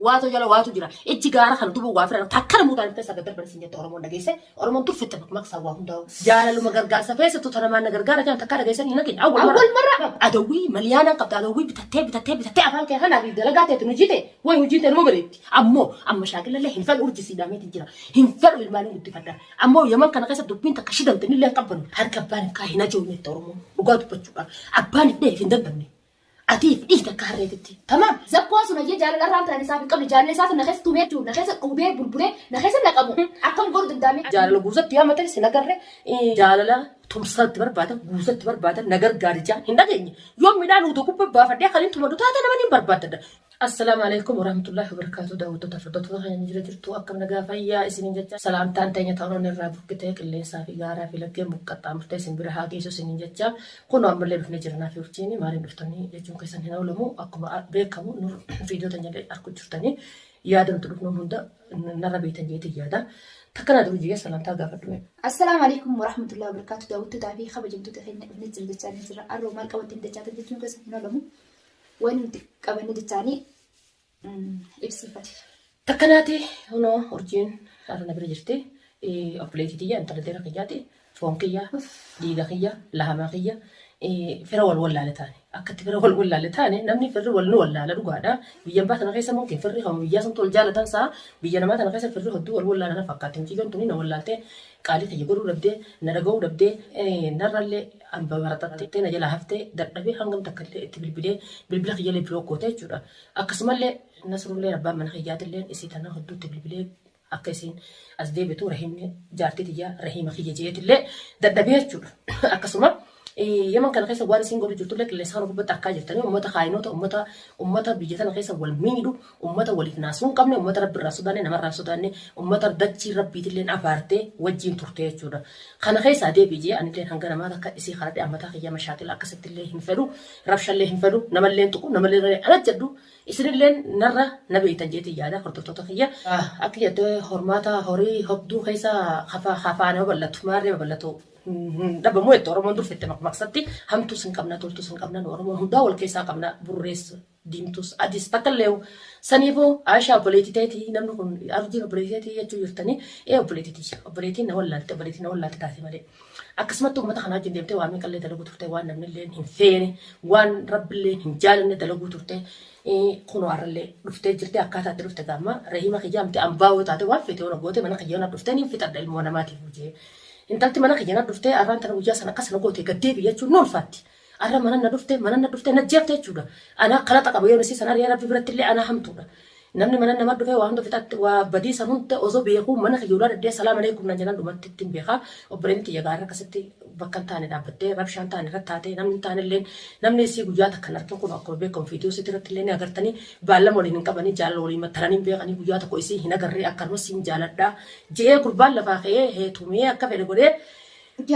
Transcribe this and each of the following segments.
Waatu jala waatu jira. Ijji gaara kana duba waa firan takkana muudaan keessa gad darban isin jette Oromoon dhageesse. Oromoon dur fitte maqsaa waa hundaa'u. Jaalaluma gargaarsa feesitu tana maan na gargaara jedhan takkaa dhageessan hin dhageenye. Awwal Awwal marra. Adawwii maliyaanaan qabda adawwii bitattee bitattee bitattee afaan kee kanaa fi dalagaa teetu nu jite wayi hojiin tee numa bareetti. Ammoo amma shaakilallee hin fedhu urjii siidhaameetiin jira. Hin fedhu ilmaanii guddifadha. Ammoo yaman kana keessa dubbiin takka shidamte nillee hin qabbannu. Harka abbaan hin kaa hin ajoomne jette Oromoon dhugaa dubbachuudhaaf. Abbaan hin dheef hin dandamne. Atii if dhiite akka harreetitti. Tamaam. Zakkoon sun hayyee jaalala irraan kan isaaf hin qabne jaalala isaa na keessa tumee jechuun na keessa dhuubee bulbulee na keessa naqamu akkam godhu danda'ame. Jaalala guusatti yaa malee sin agarre jaalala tumsatti barbaadan guusatti barbaadan na gargaari jaan hin dhageenye. Yoo midhaan utuu gubbaa baafadhee kan hin tumadhu taate nama hin barbaadadha. Assalaamu alaikum warahmatullahi wabarakatuh. Daawwattoota fi hordoftoota keenya jira jirtu akkam nagaa fayyaa isiniin jecha salaamtaan teenya ta'uun irraa burqitee qilleensaa fi gaaraa fi laggeen buqqaxxaamurtee isin bira haa geessu isiniin jecha. Kunoo ammallee dhufnee jirra naaf urjiin maaliin dhuftanii jechuun keessan hin oolamu akkuma beekamu nur viidiyoo tanya arguu jirtanii yaada nuti dhufnu hunda narra beektan jeetiin yaada. Takka naa duru jee salaamtaa gaafadhu. Assalaamu alaikum warahmatullahi wabarakatuh. Daawwattootaa fi kabajamtoota keenya dhufnee jira jechaa ni jira. Arroo maal qabattee jechaa jechuun keessa hin oolamu. Waan nuti qabanne jechaanii ibsiifate. Takka naati kunoo urjiin har'a na bira jirti. Obboleettii tiyya intala deera kiyyaati. Foon kiyya, dhiiga kiyya, lahamaa kiyya fira wal wallaale taane. Akkatti fira wal wallaale taane namni firri wal nu wallaala dhugaadha. Biyya abbaa tana keessa mumkin firri kan biyyaa santu wal jaalatan saa biyya namaa tana keessa firri hedduu wal wallaala na fakkaatti. Mucayyoon tuni na wallaaltee qaalii tiyya godhuu dhabdee na dhaga'uu dhabdee narrallee hamba baraxattee na jalaa haftee dadhabee hangam takka illee itti bilbilee bilbila kiyyallee biroo goote jechuudha. Akkasumallee Nasrulleen abbaan mana kiyyaatilleen isii tana hedduutti bilbilee akka isiin as deebitu Rahiimni jaartii tiyya Rahiima kiyya jeetillee dadhabee jechuudha. Akkasuma Yaman kana keessa waan isiin godhu jirtullee qilleensa kana gubbatti arkaa jirtanii uummata kaayinoota uummata uummata biyya tana keessa wal miidhu uummata waliif naasuu hin qabne uummata rabbi irraa sodaanne namarraa hin sodaanne uummata dachii rabbiitillee abaartee wajjiin turte jechuudha. Kana keessaa deebi'i jee anillee hanga namaa takka isii karadhe ammataa kiyya mashaakila akkasittillee hin fedhu rabshallee hin fedhu namallee hin tuqu namallee ana jedhu Isinilleen narra na beektan jeetiin yaada hordoftoota kiyya. Akka jette hormaata horii hobduu keessa hafaana babal'atu maarree babal'atu dhabamu jette Oromoon dur fette maqmaqsatti hamtuus hin qabna toltuus hin qabna nu Oromoon hundaa wal keessaa qabna burrees diimtuus adiis takka illee saniifuu Aishaa obboleettii teetii namni kun arjiin obboleettii teetii jechuu jirtanii ee obboleettii tiyya obboleettiin na wallaalte obboleettiin na wallaalte taate malee. Akkasumatti uummata kanaa wajjin deemtee waa meeqallee dalaguu turte waan namnillee hin feene waan rabbillee hin jaalanne dalaguu turte kunoo har'allee dhuftee jirte akkaataa itti dhufte gaamma rahiima kiyyaa miti ambaa yoo taate waan feete yoo na goote mana kiyya na dhuftee niin fixadha ilmoo namaatiif hojii. Intalti mana kiyya na dhuftee arraan tana guyyaa sana akkas na goote gaddeebi jechuun ni ulfaatti. Arra mana na dhufte mana na dhufte na jeefte jechuudha. Anaa kalaxa qaba yoo nisii sana ari'ee rabbi biratti illee anaa hamtuudha. Namni mana nama dhufee waa hunda fixatte waa badii san hunda osoo beekuu mana kiyya ulaa dhaddee salaam aleekum naan jedhan dhumatti ittiin beekaa. Obboleettiin tiyya gaarra akkasitti bakka hin taane dhaabbattee rabshaan taane irratti taatee namni hin taane illee namni isii guyyaa takka hin argin kun akkuma beekamu viidiyoo isiitti irratti illee ni agartanii baallama waliin hin qabanii jaalala waliin maxxananii hin beekanii guyyaa tokko isii hin agarree akkanuma siin jaaladhaa je'ee gurbaan lafaa ka'ee heetumee akka fedhe godhee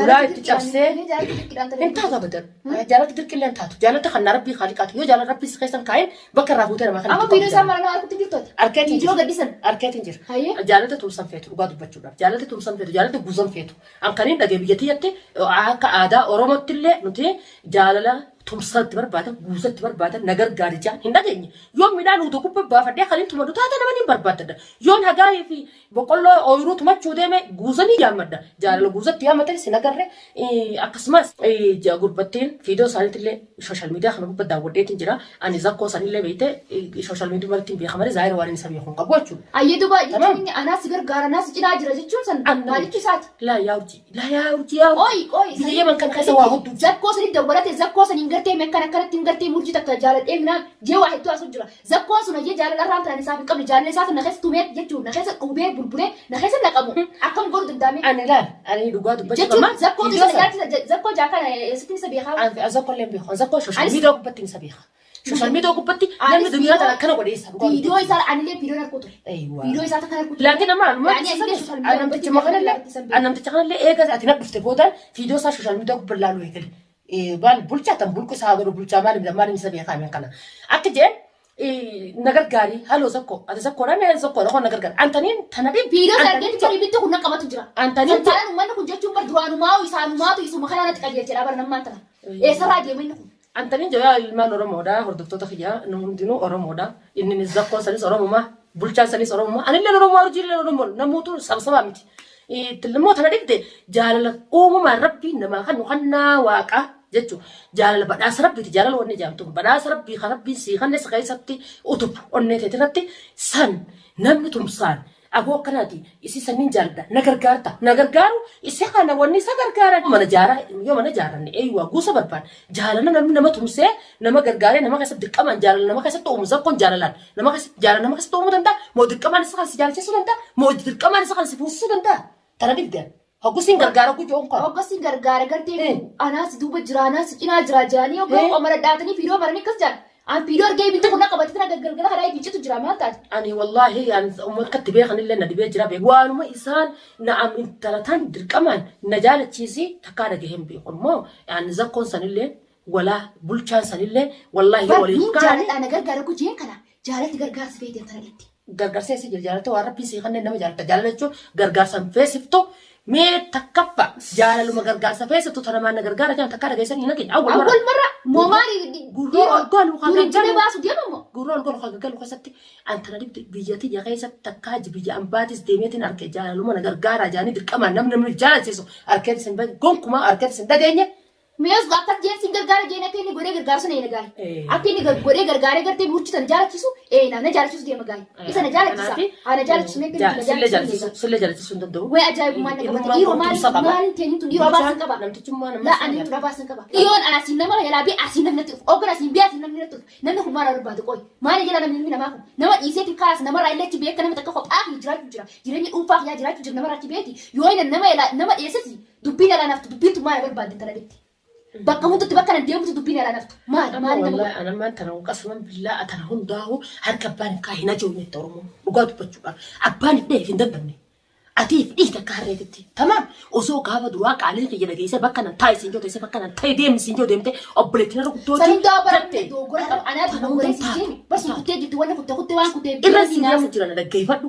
Ulaa itti cabsee hin taatu abadan. Jaalatti dirqillee hin taatu. Jaalatti kan rabbii kaaliqaatu yoo jaalala rabbii si keessan kaa'in bakka irraa fuutee namaa kan Amma viidiyoo isaa mara nama argutti jirtu ati. Arkeetiin Viidiyoo jira. gadhisan. Arkeetiin jira. Hayyee. Jaalala tumsan feetu dhugaa dubbachuudhaaf. Jaalala tumsan feetu jaalala guusan feetu. An kan hin dhagee biyya tiyyatti akka aadaa Oromootti illee nuti jaalala tumsatti barbaadan guusatti barbaadan na gargaari jaan hin dhageenye. Yoo midhaan utuu gubbaa baafadhee kan hin tumadhu taate nama hin barbaadadha. Yoon hagaayii fi Boqqolloo ooyiruu tumachuu deeme guuzanii yaammadha. Jaalala guuzatti yaammatan sin agarre. Akkasumas gurbattiin viidiyoo isaaniitillee sooshaal miidiyaa kana gubbaa daawwadheetiin jira. Ani zakkoo sanillee beekte sooshaal miidiyaa irratti hin beeka malee zaayira waan inni isa beeku hin qabu jechuudha. Ayyee duuba jechuun Tamam. inni anaa si gargaara anaa si cinaa jira jechuun san Anna maal jechuu isaati? Laa yaa urjii laa yaa urjii yaa urjii. Qoy qoy Biyya Yemen kan keessa waa hedduu jira. Zakkoo sanii dawwalate zakkoo saniin gartee meekkan akkanatti hin gartee murjii takka jaaladhee minaan jee waa hedduu asuu jira. Zakkoon sun hayyee jaalala irraan kan ani isaaf hin qabne jaalala isaa san na keessa tumee jechuun na keessa dhuubee bulbulee na keessa naqamu akkam godhu danda'ame. Ani laal ani dhugaa dubbachuu Jechuun qabma. zakkoo Viidiyoo isa sana jaalchisa zakkoo jaakana eessatti isa beekaa. Ani zakkoo illee hin beeku. Ani zakkoo sooshaal Anis miidiyaa gubbatti isa beeka. Sooshaal miidiyaa gubbatti namni anis duniyaa tana viidiyoo akkana godhee isa dhugaa viidiyoo dubbachuu. isaa anillee viidiyoo arguu ture. Eeywa. Viidiyoo isaa takka arguu ture. Laakiin amma anuma Yaani anillee sooshaal miidiyaa gubbatti namticha kanallee irratti isan beeku. namticha kanallee eega ati na dhufte boodaan viidiyoo isaa sooshaal miidiyaa gubbaa laaluu eegale. Maal bulchaa tan bulku isaa godhu bulchaa maal maal isa beekaa min kana. Akka jeen na gargaari haloo zakko ati zakkoodha mee zakkoodha kon na gargaari antaniin tana dhib Viidiyoo isaa argeetu jira ibiddi kun na qabatu jira. Antaniin Santaanaan uummanni kun jechuun bar duraanumaa isaanumaatu isuma kanaa natti qajeelchedha bara nammaan tana. Eessarraa deema inni kun? Antaniin jawaa ilmaan Oromoodha. Hordoftoota kiyyaa nu hundinuu Oromoodha. Inninis zakkoon sanis Oromuma. Bulchaan sanis Oromuma. Anillee Oromoo urjiillee Oromoo namuutu sabsabaa miti. Immoo tana dhibde jaalala uumamaan rabbiin namaa kan kannaa waaqaa jechuudha. Jaalala badhaasa rabbiiti jaalala wanni jaamtu badhaasa rabbii kan rabbiin sii kanne si keessatti utubu onnee teetirratti san namni tumsaan aboo akkanaati isii sanniin jaaladha na gargaarta na gargaaru isii kana wanni isa gargaaran mana jaaraa yoo mana jaaranne eeyyuu guusa barbaad jaalala namni nama tumsee nama gargaaree nama keessatti dirqamaan jaalala nama keessatti uumu zakkoon jaalalaan nama keessatti jaalala nama keessatti uumuu danda'a moo dirqamaan isa kan si jaalchisuu danda'a moo dirqamaan isa kan si fuusisuu danda'a tana dhibde hoggusiin gargaara gujoon qaba. Hoggas gargaara gartee anaas duuba jira anaas cinaa jira jedhanii hoggaa qomara dhaatanii fiidoo maranii akkas jedhan. An fiidoo argee ibiddi kun akka batee galgala karaa ibidditu jira maal taate? Ani wallaahi an akkatti beekan illee na dhibee jira beeku. Waanuma isaan na am intala tan dirqamaan na jaalachiisi takkaa dhagahee hin beeku. Ammoo an zakkoon sanillee walaa bulchaan sanillee wallaahi yoo waliin Niin kaane jaaladha na gargaara gujeen kana jaalatti gargaarsa feete intala dhitti. Gargaarsa eessa jira jaalata waan rabbiin sii kanneen nama jaalata jaalala jechuun gargaarsa hin feesiftu mee takkaffa jaalaluma gargaarsa feesiftu tana maan na gargaara jedhan takkaa dhageessan hin dhageenye awwal marra Awwal marra moomaali Gurra ol galu kan durin jala galu. baasu deema moo? Gurra ol galu kan galu keessatti antana dhibde biyya tiyya keessatti takkaa biyya ambaatis deemeetiin arge jaalaluma na gargaara jaanii dirqamaan namni namni jaalachiisu arkeetis hin gonkumaa arkeetis hin dhageenye. Mi'as akkas jeen sin gargaara jeen akka inni godhee gargaaru sana eena gaayi. Akka inni godhee gargaaree gartee murchi sana jaalachisu eena na jaalachisu deema gaayi. Isa na jaalachisa. Haa na jaalachisu mee akka inni na Sillee jaalachisu jaalachisu eega. sillee jaalachisu hin danda'u. Way ajaa'ibummaan na qabate. Dhiiroo maali maaliin teenyin tun dhiiroo abaasan qaba. Namtichummaa nama Laa ani tun abaasan qaba. Dhiiroon asiin nama jalaa bee asiin namni natti dhufu. Oggan asiin bee asiin namni natti dhufu. Namni kun maal barbaadu qoy. Maali jala namni ilmi namaa kun. Nama dhiiseeti kaas namarraa illee achi beeka nama takka kophaa fi jiraachuu jira. Jireenya dhuunfaa fi jiraachuu jira namarraa achi beeti. Yoo inni nama nama dhiyeessesi dubbiin alaa naftu dubbiin tun maal barbaadde intala dhitti. Bakka hundatti bakka nan deemtu dubbiin alaa naftu. Maali maali nama Wallahi ana ammaan tana qasman billaa tana hundaahu harka abbaan kaa hin ajoofne itti Oromoo dhugaa dubbachuudhaaf abbaan hin dheef hin dandamne. Ati if dhiite akka harreetitti. Tamaam osoo gaafa duraa qaalii kiyya dhageessee bakka nan taa'e siin joo teessee bakka nan ta'e deemni siin joo deemte obboleettiin irra guddoo San hundaa baramne dogoggora qaba. Anaa dogoggora si deemi. Bas kuttee jirti wanni kutte kutte waan kuttee Irra si deemu jira na dhaggeeffadhu.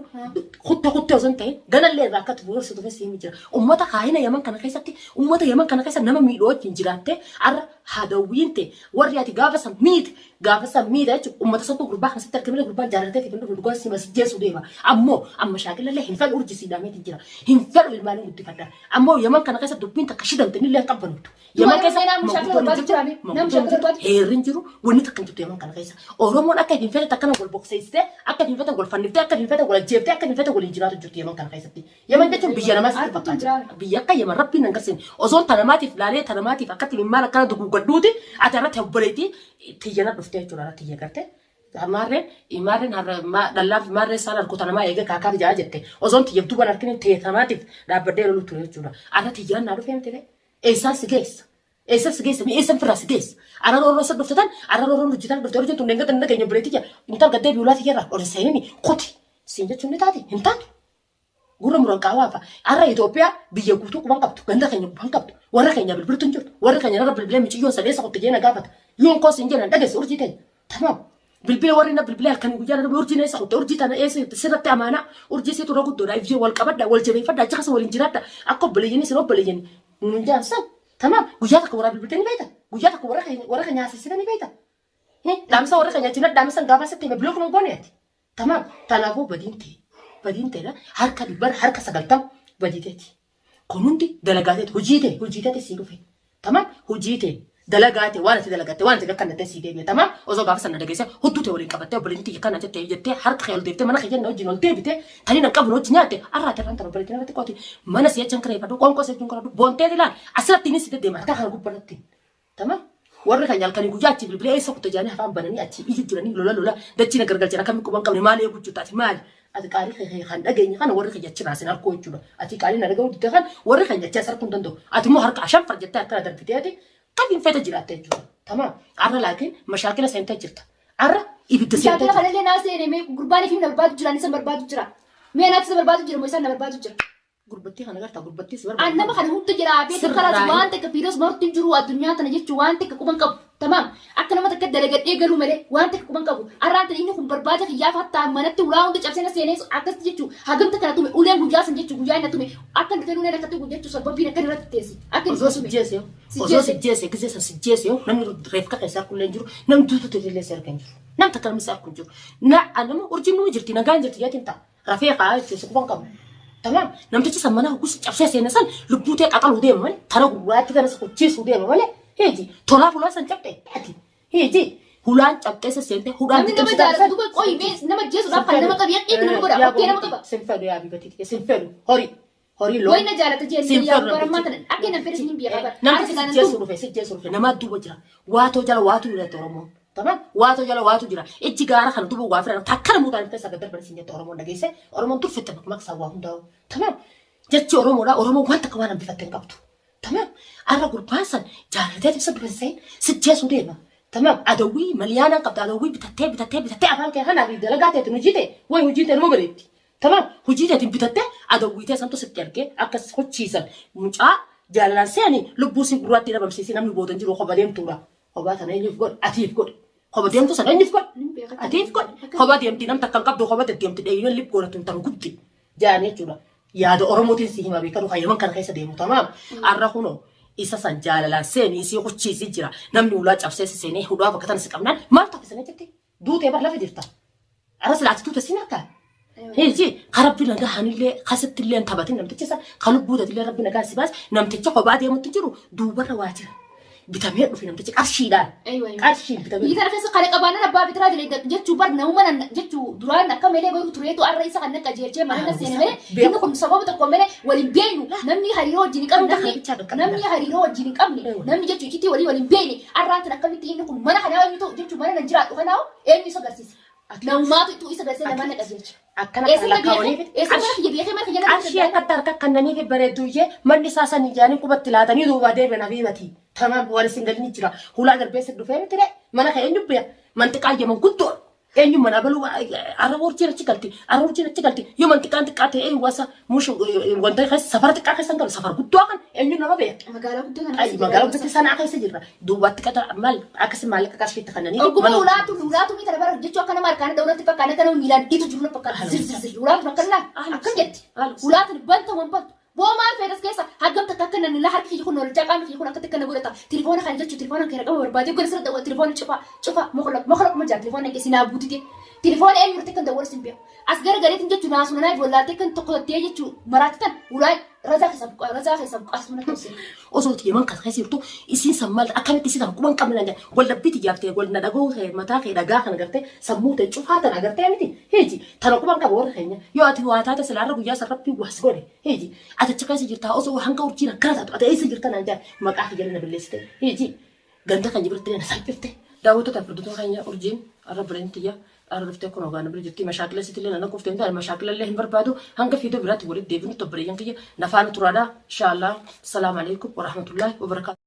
Kutte kutte osoo hin ta'in ganallee irraa akka tufu si tufe si himu jira. Ummata kaahina Yaman kana keessatti ummata Yaman kana keessa nama miidhoo wajjin jiraattee har'a haadawwiin ta'e warri ati gaafa san miite Gaafa san miidha jechuun ummata santu gurbaa kana sitti arge malee gurbaan jaalatee hin dhufu dhugaa si masijjeessu deema. Ammoo amma shaakila hin fedhu urji si hidhameetiin jira. Hin fedhu ilmaan hin guddifadha. Ammoo Yaman kana keessa dubbiin takka shidamte nillee hin qabbanoftu. Yaman keessa Namni shaakila barbaadu jira mee? Namni shaakila barbaadu? heerri hin jiru wanni takka hin jirtu Yaman kana keessa. Oromoon akka hin fedhe akkana wal boqseessitee akka hin fedhe wal fanniftee akka hin fedhe wal ajjeeftee akka hin fedhe waliin jiraatu jirtu Yaman kana keessatti. Yaman jechuun biyya namaa sitti Harkatti hin fakkaata. jiraame. Biyya akka Yaman rabbiin nan garsiin. Osoon ta namaatiif laalee ta namaatiif akkatti mimmaan akkana duguuggadhuuti ati irratti obboleettii tiyyana dhuftee jechuudha irratti tiyya garte. Maarreen maarreen har'a dhallaa fi maarreen isaan harkota namaa eegee kaakaa ijaa jette. Osoon tiyya duuban harkini ta'e tamaatiif dhaabbadhee loluu ture jechuudha. Arra tiyyaan naa dhufee miti eessaan si geessa? Eessan si geessa? Mee eessan firraa si geessa? Arra roorroo isa dhufte tan arra roorroon hojjetan dhufte hojjetu hin gatan nageenya obboleettii tiyya intal gaddee biulaa tiyyarraa ol seenini kuti siin jechuun ni taati hin taatu. Gurra muran qaawaa fa'a. Har'a Itoophiyaa biyya guutuu quban qabdu, ganda keenya quban qabdu, warra keenya bilbiltu hin jirtu, warra keenya narra bilbilee miciyyoon sadeessa kutte jee na gaafata. Yoon koo siin jedhan dhageesse urjii teenya. Tamaam. Bilbila warri na bilbilee halkanii guyyaa na urjii na eessa kutte, urjii tana eessa jirti sirratti amaanaa, urjii siitu irra guddoodha, if wal qabadha, wal jabeeffadha, achi keessa waliin jiraadha, akka obboleeyyanii isin obboleeyyanii nuun jaan san. Tamaam. Guyyaa takka warraa bilbiltee ni beekta. Guyyaa takka warra keenya warra keenya haasessite ni beekta. Dhaamsa warra keenya achi dhaamsa gaafa sitti hime bilook nu goone ati. Tamaam tanaafuu badiin tee badiin teedha harka dhibbar harka 90 badii teeti. Kun hundi dalagaa teeti hojii tee hojii teeti sii dhufe. Tamaam hojii tee dalagaa tee waan ati dalagatte waan ati akkan jettee sii deebi'e. Tamaam osoo gaafa sana dhageesse hudduu tee waliin qabattee obboleettiin tiyya kana jettee jettee harka kee ol deebiftee mana kee jenna wajjin ol deebite tanii nan qabu wajjin nyaatte arraa ati irraan tan obboleettiin irratti qooti mana si jechan kireeffadhu qoonqoo si jechuun kadhadhu boontee ilaal asirratti inni si deddeema harka kana gubbarratti. Tamam. Warri kan halkanii guyyaa achi bilbilee eessa kutte jedhanii afaan bananii achi iyyu jiranii lola lola dachii na gargalchan akkamitti quban qabne maal eeguu jirta ati maali? Ati qaalii kee kan dhageenye kana warri kiyya achi raasin harkuu jechuudha. Ati qaalii na dhaga'uu didde kan warri keenya achi as harkuu hin danda'u. Ati immoo harka ashanfar jettee akkana darbitee ati kan hin fedhe jiraatte jechuudha. Tamam. Arra laakiin mashaakila seentee jirta. Arra ibidda seentee Shaakila jirta. kanallee naa seene mee gurbaan fi na barbaadu jira ani isa barbaadu jira. Mee anaaf isa barbaadu jira moo isaan na barbaadu jira. Gurbattii kana gartaa gurbattii si An nama barbaadu. kana hunda jira beektu Sirraa karas waan takka fiidos martu hin jiru addunyaa tana jechuun waan takka quban qabu. Tamaam akka nama takka dalagadhee galuu malee waan takka quban qabu. Arraan tana inni kun barbaada kiyyaaf hattaa manatti ulaa hunda cabsee na seenee akkasitti jechuu hagam takka na tume uleen guyyaa san jechuu guyyaa inni na tume akka inni dhufeen uleen akka tuqu jechuu sababbiin akka irratti teessi. Akka inni Osoo tume. sijjeese Si osoo jeese. sijjeese gisee san sijjeese namni reefka keessaa kullee hin jiru namni duutu illee si arga hin jiru. Nam takka namni si argu hin jiru. Na nama urjiin numa jirti nagaan jirti jeetiin ta'a. Rafee ka'aa jechuun si quban qabu. Tamaam namtichi san mana hoggus cabsee seene san lubbuu tee qaxaluu deema malee tana gurraatti tana si kuchiisuu deema malee heeji tolaa fulaa san cabxe ati heeji hulaan cabxee sesseente hudhaan Namni nama jaalatu duuba qoyi mee nama jeesuudhaaf kan nama qabu yakkeetu nama godha okkee nama qaba. Sin fedhu yaa bibatiti sin fedhu horii horii loon. Wayi na jaalata jee Sin yaa fedhu dubarammaa tana akka hin fedhe sin biyya qaba. Namtichi si jeesuu dhufe si jeesuu dhufe namaa duuba jira. Waatoo jala waatu jira jette Oromoon. Tamam waatoo jala waatu jira. Ijji gaara kana duuba waa firan takkana muutaan keessa gad darban isin jette Oromoon dhageesse. Oromoon turfitte maqsaa waa hundaa'u. Tamam jechi Oromoodha Oromoon waan takka waan hambifatte hin qabdu. Tamam arra gurbaan san jaalatee ibsa bifa si jeesuu deema. Tamam adawwii maliyaanaan qabda adawwii bitattee bitattee bitattee afaan kee kanaa fi dalagaa teetin hojii ta'e wayi hojii ta'e numa bareetti. Tamam hojii teetiin bitattee adawwii tee santu sitti ergee akka si hochiisan mucaa jaalalaan seeni lubbuu si gurraatti dhabamsiisi namni booda hin jiru kopha deemtuudha. Kophaa tana eenyuuf godhe atiif godhe. Kopha deemtu sana eenyuuf godhe atiif godhe. Kopha deemti nam takka hin qabdu kopha deddeemti dheeyyoon lib godhatu hin tanu gubdi jaanii jechuudha. Yaada Oromootiin si hima beekadu kan yaman kana keessa deemu tamaam. Arra kunoo isa san jaalalaan seeni isii huchiisi jira namni ulaa cabsee si seenee hudhaa bakka tana si qabnaan maal tafe sana jetti duutee bar lafa jirta. Arra silaa ati duute sin harkaa. Heeji ka rabbi nagaa hanillee kasitti illee hin taphatin namticha isa ka lubbuu tatillee rabbi nagaa si baas namticha kophaa deemutti jiru duubarra waa jira. Bitamee dhufe namtichi qarshiidhaan. Aywa, aywa. Qarshiin bitamee Biyyi tana keessa kana qabaannan abbaa bitiraa jedhe jechuu bar namuma nan jechuu duraan akka malee garuu tureetu arra isa kan akka jeerchee mana na seene malee inni kun sababa tokko malee waliin beeknu namni hariiroo wajjin hin qabne Hunda kabichaa qaqqabna. namni hariiroo wajjin hin qabne Aywa. namni jechuu iccitii walii waliin beekne arraan tan akkamitti inni kun mana kanaa eenyu ta'u jechuu mana nan jiraadhu kanaa eenyu isa agarsiisa. Namumaatu ittuu isa agarsiisa namaan na qajeelcha. Akkana Eessa kana na beekee lakkaa'anii eessa mana kiyya beekee mana kiyya na qarshii akkatti harka kannaniif bareedduyyee manni isaa san ijaanii qubatti laatanii duubaa deebi'an habiibati. Tamaam waan isin galini jira. Hulaa darbee si dhufee miti ree mana kee eenyu beeka manxiqaa yeman guddoo eenyu mana abaluu arra urjiin achi galti arra urjiin achi galti yoo manxiqaan xiqqaa ta'e eenyu wasa mush wanta keessa safara xiqqaa keessa hin galu safara guddoo kan eenyu nama beeka. Magaalaa guddoo kana Ay magaalaa guddatti sanaa keessa jirra. Duubatti qata maal akkasi maallaqa qarshiitti kannanii Ogummaa ulaatu ulaatu ni tana bara jechuu akka nama harkaan dha'u natti fakkaata akka nama miilaan dhiitu jiru natti fakkaata. Zir zir zir ulaatu akka laa akkam jetti. Ulaatu banta wan bantu. Boo maal feetas keessa hagam takka akka nanni laa harki kiyya kun oolchaa qaamni kiyya kun akkatti akka na godhata. Tilifoona kana jechuu tilifoona kee raqama barbaadee gara sirra dawwa tilifoona cufa cufa moklaq moklaq ma jaa tilifoona kee sinaa buutite. Tilifoona eenyu irratti kan dawwalu sin beeku. As gara galeetiin jechuu naasuma naaf wallaaltee kan tokko tattee jechuu maraatti tan ulaa razaa keessa buqaa razaa keessa buqaa asuma natti obsee. Osoo ati yaman kan keessa jirtu isiin san maal akkamitti isiin san quban qabne naan jedhan wal dhabbii tiyyaaf ta'e wal na dhagoo ta'e mataa kee dhagaa kana gartee sammuu ta'e cufaa tana agartee miti heeji tana quban qaba warra keenya yoo ati waa taate silaarra guyyaa san rabbii waas godhe heeji ati achi keessa jirtaa osoo hanga urjiin akkana taatu ati eessa jirta naan jedhan maqaa kiyya na balleessite heeji Ganda keenya biratti na salphifte. Daawwattoota fi hordoftoota keenya urjiin arra bireen tiyya arra dhuftee kun ogaa na bira jirti mashaakila sitillee na naquuf deemte ani mashaakila illee hin barbaadu hanga fiidoo biraatti walitti deebinu obboleeyyan kiyya na faana turaadha inshaallah salaamu alaikum warahmatullahi wabarakaatu.